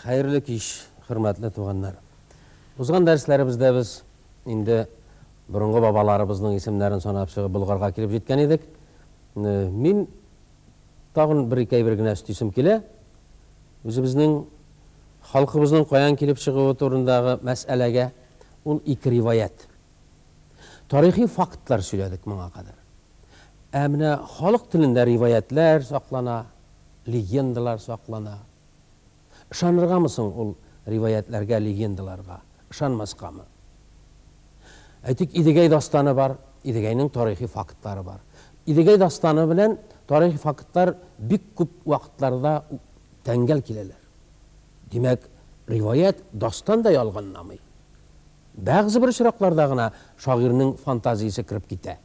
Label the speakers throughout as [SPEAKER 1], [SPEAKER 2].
[SPEAKER 1] Хәерле кич, хөрмәтле туганнар. Узган дәресләребездә без инде борынгы бабаларыбызның исемнәрен санап чыгып Болгарга килеп җиткән идек. Мин тагын бер-ике әйбер генә өстисем килә. Үзебезнең халкыбызның каян килеп чыгуы турындагы мәсьәләгә ул ике риваять. Тарихи фактлар сөйләдек моңа кадәр. Ә менә халык телендә риваятьләр саклана, легендалар саклана. Ышаныргамы соң ул риваятьләргә, легендаларга, ышанмаскамы? Әйтик, Идегәй дастаны бар, Идегәйнең тарихи фактлары бар. Идегәй дастаны белән тарихи фактлар бик күп вакытларда тәңгәл киләләр. Димәк, риваять, дастан да ялганламый. Бәгъзе бер очракларда гына шагыйрьнең фантазиясе кереп китә.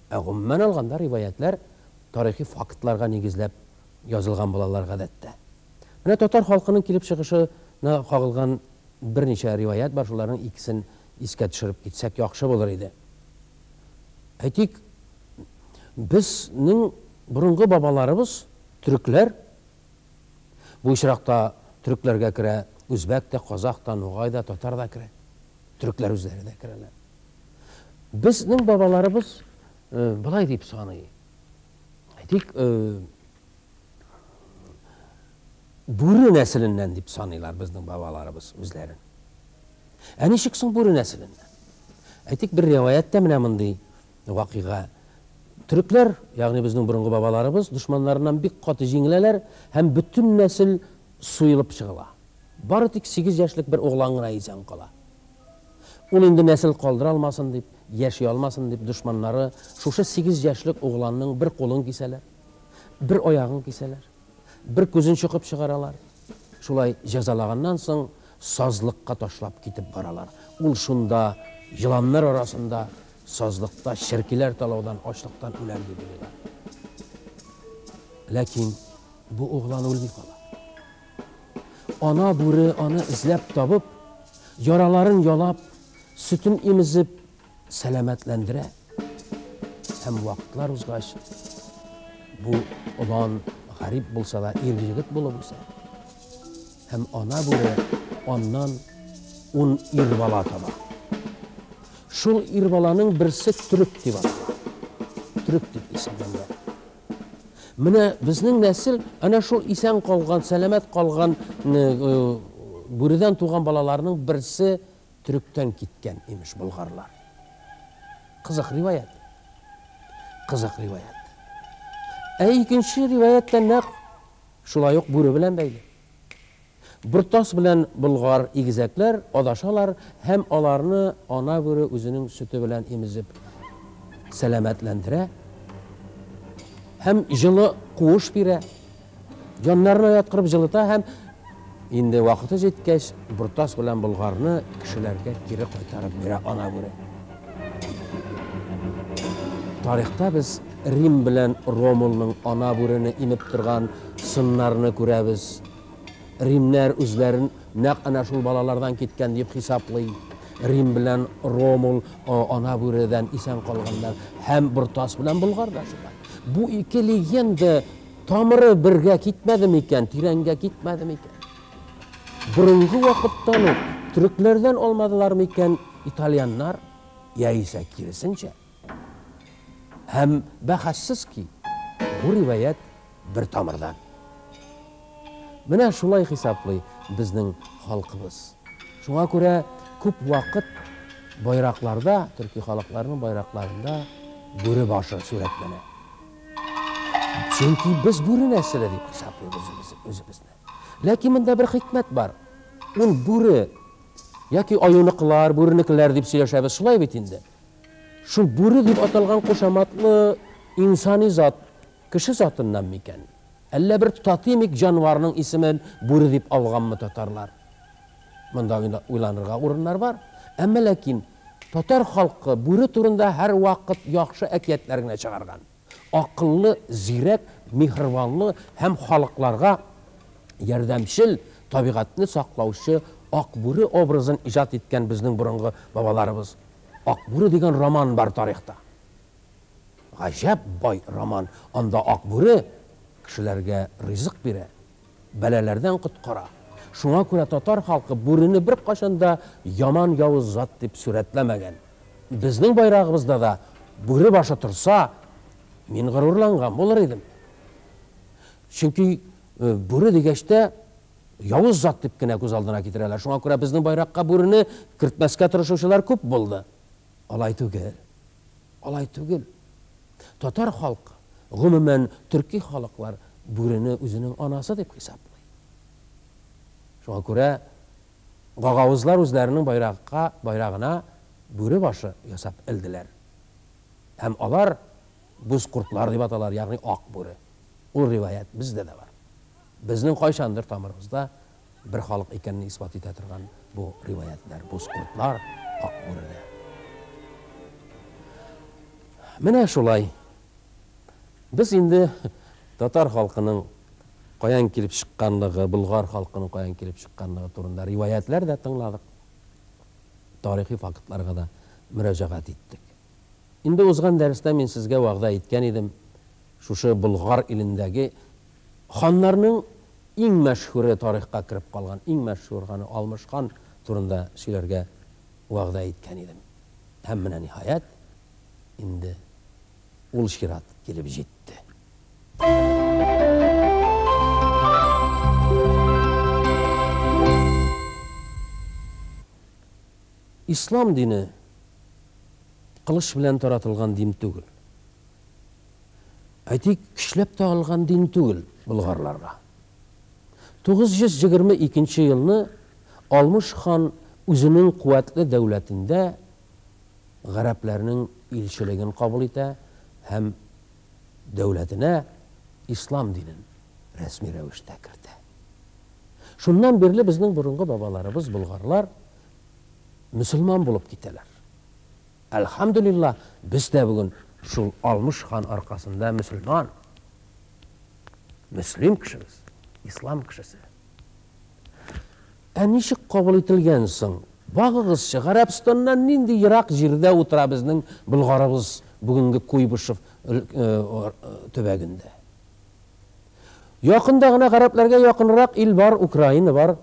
[SPEAKER 1] Ә гомумән алганда риваятьләр тарихи фактларга нигезләп язылган булалар гадәттә. Менә татар халкының килеп чыгышына кагылган берничә риваять бар, шуларның икесен искә төшереп китсәк яхшы булыр иде. Әйтик, безнең борынгы бабаларыбыз, төрекләр, бу очракта төрекләргә керә үзбәк тә, казах та, нугай да, татар да керә. Төрекләр үзләре дә керәләр. Безнең бабаларыбыз болай дип саный. Әйтик, бүре нәселеннән дип саныйлар безнең бабаларыбыз үзләрен. Ә ничек соң бүре нәселеннән? Әйтик, бер риваятьтә менә мондый вакыйга. Төрекләр, ягъни безнең борынгы бабаларыбыз, дошманнарыннан бик каты җиңеләләр һәм бөтен нәсел суелып чыгыла. Бары тик 8 яшьлек бер углан гына исән кала. Ул инде нәсел калдыра алмасын дип, яши алмасын дип, дошманнары шушы 8 яшьлек угланның бер кулын кисәләр, бер аягын кисәләр, бер күзен чокып чыгаралар. Шулай җәзалаганнан соң сазлыкка ташлап китеп баралар. Ул шунда еланнар арасында сазлыкта черкиләр талаудан, ачлыктан үләр дип уйлыйлар. Ләкин бу углан үлми кала. Ана бүре аны эзләп табып, яраларын ялап, сөтен имезеп, сәламәтләндерә. Һәм вакытлар узгач, бу олан гарип булса да ир егет булып үсә. Һәм ана бүре аннан 10 ир бала таба. Шул ир баланың берсе төрек дип атала. Төрек дип исемләнә. Менә безнең нәсел әнә шул исән калган, сәламәт калган бүредән туган балаларның берсе төректән киткән, имеш, болгарлар. Кызык риваять. Кызык риваять. Ә икенче риваять тә нәкъ шулай ук бүре белән бәйле. Бортас белән Болгар игезәкләр адашалар һәм аларны ана бүре үзенең сөте белән имезеп сәламәтләндерә һәм җылы куыш бирә, яннарына яткырып җылыта һәм инде вакыты җиткәч, Бортас белән Болгарны кешеләргә кире кайтарып бирә ана бүре. Тарихта без Рим белән Ромулның ана бүрене имеп торган сыннарны күрәбез. Римнәр үзләрен нәкъ әнә шул балалардан киткән дип хисаплый. Рим белән Ромул ана бүредән исән калганнар һәм Бортас белән Болгар да шулай. Бу ике легенда тамыры бергә китмәде микән, тирәнгә китмәде микән? Борынгы вакыттан ук төрекләрдән алмадылар микән итальяннар, яисә киресенчә? Һәм бәхәссез ки, бу риваять бер тамырдан. Менә шулай хисаплый безнең халкыбыз. Шуңа күрә күп вакыт байракларда, төрки халыкларның байракларында бүре башы сурәтләнә. Чөнки без бүре нәселе дип хисаплыйбыз үзебезне. Ләкин монда бер хикмәт бар. Ул бүре яки аюныкылар, бүренекеләр дип сөйләшәбез, шулай бит инде. Шул бүре дип аталган кушаматлы инсани зат кеше затыннан микән? Әллә бер тотемик җанварның исемен бүре дип алганмы татарлар? Монда уйланырга урыннар бар. Әмма ләкин татар халкы бүре турында һәрвакыт яхшы әкиятләр генә чыгарган. Акыллы, зирәк, миһербанлы һәм халыкларга ярдәмчел, табигатьне саклаучы ак бүре образын иҗат иткән безнең борынгы бабаларыбыз. Ак бүре дигән роман бар тарихта. Гаҗәп бай роман. Анда ак бүре кешеләргә ризык бирә, бәлаләрдән коткара. Шуңа күрә татар халкы бүрене беркайчан да яман явыз зат дип сурәтләмәгән. Безнең байрагыбызда да бүре башы торса, мин горурланган булыр идем. Чөнки бүре дигәч тә явыз зат дип кенә күз алдына китерәләр. Шуңа күрә безнең байракка бүрене кертмәскә тырышучылар күп булды. Алай түгел. Алай түгел. Татар халкы, гомумән, төрки халыклар бүрене үзенең анасы дип хисаплый. Шуңа күрә гагаузлар үзләренең байракка, байрагына бүре башы ясап элделәр. Һәм алар бузкуртлар дип аталар, ягъни ак бүре. Ул риваять бездә дә бар. Безнең кайчандыр тамырыбызда бер халык икәнне исбат итә торган бу риваятьләр, бузкуртлар, ак бүреләр. Менә шулай. Без инде татар халкының каян килеп чыкканлыгы, болгар халкының каян килеп чыкканлыгы турында риваятьләр дә тыңладык. Тарихи фактларга да мөрәҗәгать иттек. Инде узган дәрестә мин сезгә вәгъдә иткән идем, шушы Болгар илендәге ханнарның иң мәшһүре тарихка кереп калган, иң мәшһүр ханы Алмыш хан турында сөйләргә вәгъдә иткән идем. Һәм менә ниһаять, инде ул чират килеп җитте. Ислам дине кылыч белән таратылган дин түгел. Әйтик, көчләп тагылган дин түгел болгарларга. 922 нче елны Алмыш хан үзенең куәтле дәүләтендә гарәпләрнең илчелеген кабул итә һәм дәүләтенә ислам динен рәсми рәвештә кертә. Шуннан бирле безнең борынгы бабаларыбыз болгарлар мөселман булып китәләр. Әлхәмдүлиллаһ, без дә бүген шул Алмыш хан аркасында мөселман, мөслим кешебез, ислам кешесе. Ә ничек кабул ителгән соң? Багыгызчы, Гарәбстаннан нинди ерак җирдә утыра безнең Болгарыбыз бүгенге Куйбышев төбәгендә. Якында гына гарәпләргә якынрак ил бар, Украина бар.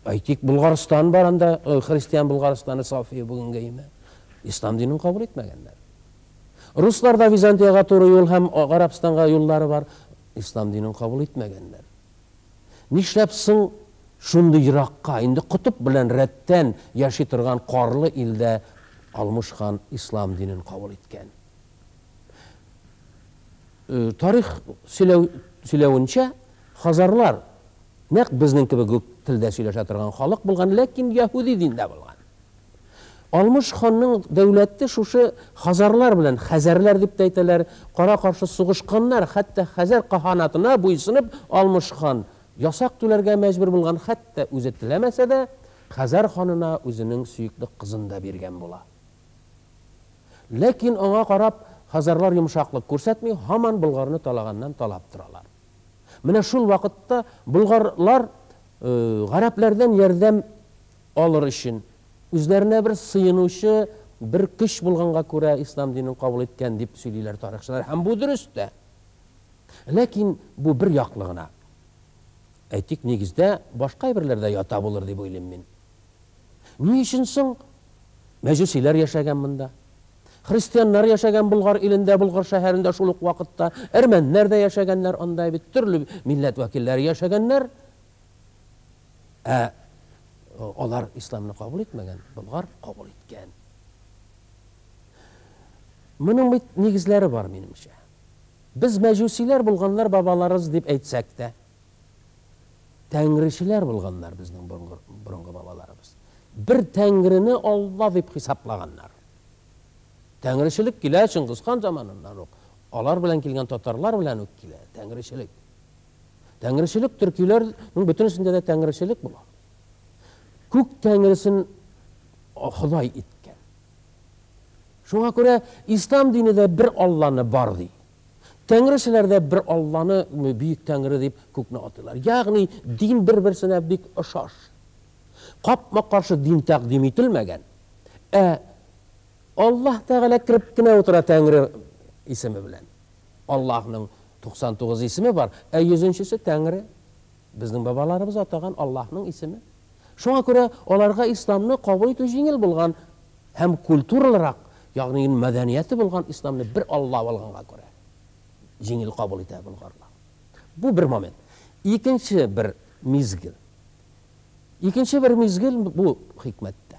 [SPEAKER 1] Әйтик, Болгарстан бар анда, христиан Болгарстаны София бүгенге име. Ислам динен кабул итмәгәннәр. Русларда Византиягә туры юл һәм Гарәбстанга юллары бар. Ислам динен кабул итмәгәннәр. Нишләп соң шундый еракка, инде котып белән рәттән яши торган карлы илдә Алмыш хан ислам динен кабул иткән? Тарих сөйләү, сөйләвенчә, хазарлар нәкъ безнең кебек үк телдә сөйләшә торган халык булган, ләкин яһүди диндә булган. Алмыш ханның дәүләте шушы хазарлар белән, хәзәрләр дип тә әйтәләр, кара-каршы сугышканнар, хәтта хәзәр каһанатына буйсынып Алмыш хан ясак түләргә мәҗбүр булган, хәтта үзе теләмәсә дә, хәзәр ханына үзенең сөекле кызын да биргән була. Ләкин аңа карап хазарлар йомшаклык күрсәтми, һаман Болгарны талаганнан талап торалар. Менә шул вакытта болгарлар гарәпләрдән ярдәм алыр өчен, үзләренә бер сыенучы бер көч булганга күрә ислам динен кабул иткән дип сөйлиләр тарихчылар һәм бу дөрес тә. Ләкин бу бер яклы гына. Әйтик, нигездә башка әйберләр дә ята булыр дип уйлыйм мин. Ни өчен соң мәҗүсиләр яшәгән монда? Христианнар яшәгән Болгар илендә, Болгар шәһәрендә шул ук вакытта, әрмәннәр дә яшәгәннәр анда бит, төрле милләт вәкилләре яшәгәннәр. Ә алар исламны кабул итмәгән, Болгар кабул иткән. Моның бит нигезләре бар, минемчә. Без мәҗүсиләр булганнар бабаларыбыз дип әйтсәк тә, Тәңречеләр булганнар безнең борынгы бабаларыбыз. Бер Тәңрене Алла дип хисаплаганнар. Тәңречелек килә Чыңгыз хан заманыннан ук. Алар белән килгән татарлар белән үк килә тәңречелек. Тәңречелек төркиләрнең бөтенесендә дә тәңречелек була. Күк тәңресен Ходай иткән. Шуңа күрә ислам дине дә бер Алланы бар ди. Тәңречеләр дә бер Алланы бөек Тәңре дип күкне атыйлар. Ягъни дин бер-берсенә бик ошаш. Капма-каршы дин тәкъдим ителмәгән. Ә Аллаһ Тәгалә кереп кенә утыра Тәңре исеме белән. Аллаһның 99 исеме бар, ә йөзенчесе Тәңре. Безнең бабаларыбыз атаган Аллаһның исеме. Шуңа күрә аларга исламны кабул итү җиңел булган һәм культуралырак, ягъни мәдәнияте булган исламны бер Алла алганга күрә җиңел кабул итә болгарлар. Бу бер момент. Икенче бер мизгел. Икенче бер мизгел бу хикмәттә.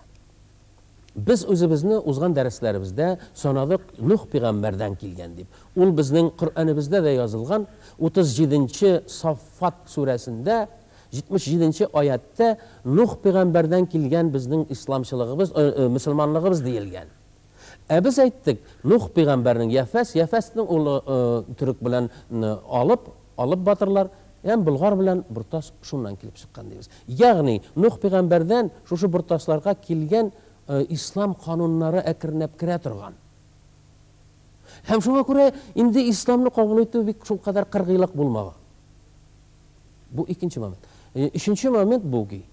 [SPEAKER 1] Без үзебезне узган дәресләребездә санадык Нух пигамбәрдән килгән дип. Ул безнең Коръәнебездә дә язылган 37 нче Саффат сүрәсендә 77 нче аятьтә Нух пигамбәрдән килгән безнең исламчылыгыбыз, мөселманлыгыбыз диелгән. Ә без әйттек, Нух пигамбәрнең Яфәс, Яфәснең улы төрек белән алып, Алып батырлар һәм Болгар белән Бортас шуннан килеп чыккан дибез. Ягъни Нух пигамбәрдән шушы Бортасларга килгән ислам кануннары әкренләп керә торган. Һәм шуңа күрә инде исламны кабул итү бик шулкадәр кыргыйлык булмаган. Бу икенче момент. Өченче момент бу ки,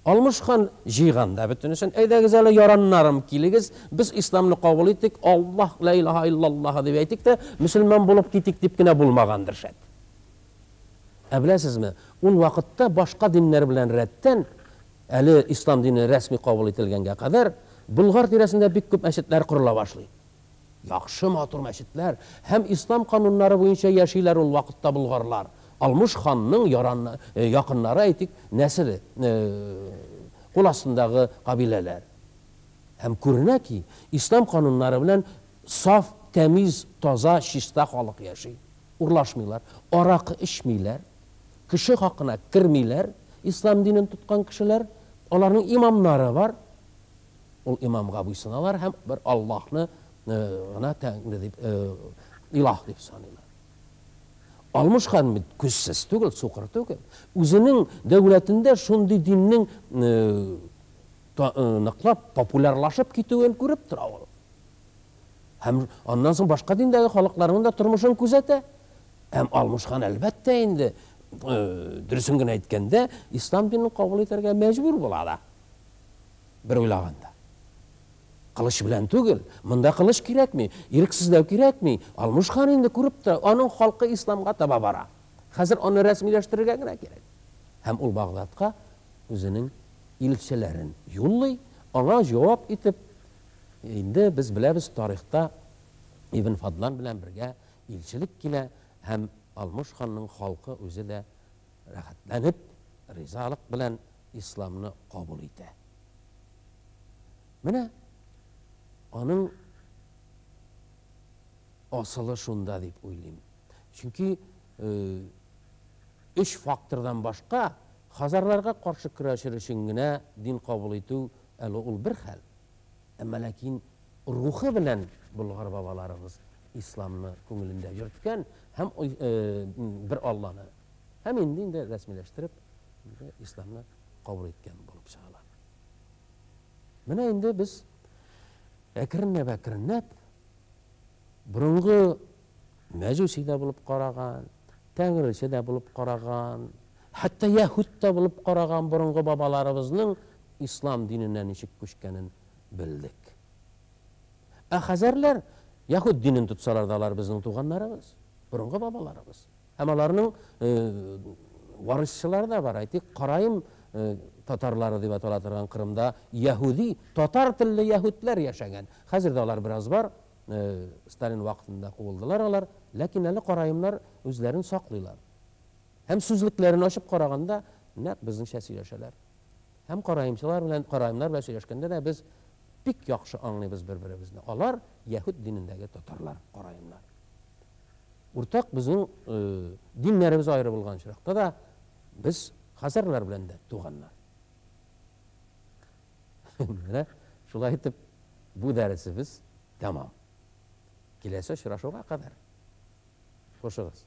[SPEAKER 1] Алмыш хан җыйган да бөтенесен, әйдәгез әле, яраннарым, килегез, без исламны кабул итик, Аллаһ, лә илаһа иллаллаһ дип әйтик тә, мөселман булып китик дип кенә булмагандыр шәт. Ә беләсезме, ул вакытта башка диннәр белән рәттән, әле ислам дине рәсми кабул ителгәнгә кадәр, Болгар тирәсендә бик күп мәчетләр корыла башлый. Яхшы матур мәчетләр һәм ислам кануннары буенча яшиләр ул вакытта болгарлар. Алмыш ханның яран, якыннары, әйтик, нәселе, кул астындагы кабиләләр. Һәм күренә ки, ислам кануннары белән саф, тәмиз, таза, чиста халык яши. Урлашмыйлар, аракы эчмиләр, кеше хакына кермиләр, ислам динен тоткан кешеләр, аларның имамнары бар. Ул имамга буйсыналар һәм бер Аллаһны гына Тәңре дип, илаһ дип саныйлар. Алмыш хан бит күзсез түгел, сукыр түгел. Үзенең дәүләтендә шундый диннең ныклап популярлашып китүен күреп тора ул. Һәм аннан соң башка диндәге халыкларның да тормышын күзәтә. Һәм Алмыш хан, әлбәттә инде, дөресен генә әйткәндә, ислам динен кабул итәргә мәҗбүр була да. Бер уйлаганда. Кылыч белән түгел, монда кылыч кирәкми, ирексезләү кирәкми. Алмыш хан инде күреп тора, аның халкы исламга таба бара. Хәзер аны рәсмиләштерергә генә кирәк. Һәм ул Багдадка үзенең илчеләрен юллый, аңа җавап итеп, инде без беләбез, тарихта Ибн Фадлан белән бергә илчелек килә һәм Алмыш ханның халкы үзе дә рәхәтләнеп, ризалык белән исламны кабул итә. Менә аның асылы шунда дип уйлыйм. Чөнки өч фактордан башка хазарларга каршы көрәшер өчен генә дин кабул итү әле ул бер хәл. Әмма ләкин рухы белән болгар бабаларыбыз исламны күңелендә йөрткән һәм бер Алланы һәм инде инде рәсмиләштереп инде исламны кабул иткән булып чыгалар. Менә инде без әкренләп-әкренләп борынгы мәҗүси дә булып караган, тәңрече дә булып караган, хәтта яһүд тә булып караган борынгы бабаларыбызның ислам диненә ничек күчкәнен белдек. Ә хәзәрләр яһүд динен тотсалар да алар безнең туганнарыбыз, борынгы бабаларыбыз. Һәм аларның варисчылары да бар. Әйтик, караим татарлары дип атала торган Кырымда яһүди, татар телле яһүдләр яшәгән. Хәзер дә алар бераз бар. Сталин вакытында куылдылар алар, ләкин әле караимнар үзләрен саклыйлар. Һәм сүзлекләрен ачып караганда, нәкъ безнеңчә сөйләшәләр. Һәм караимчылар белән, караимнар белән сөйләшкәндә дә без бик яхшы аңлыйбыз бер-беребезне. Алар яһүд динендәге татарлар, караимнар. Уртак безнең диннәребез аеры булган очракта да без хазарлар белән дә туганнар. Менә шулай итеп бу дәресебез тәмам. Киләсе очрашуга кадәр. Хушыгыз.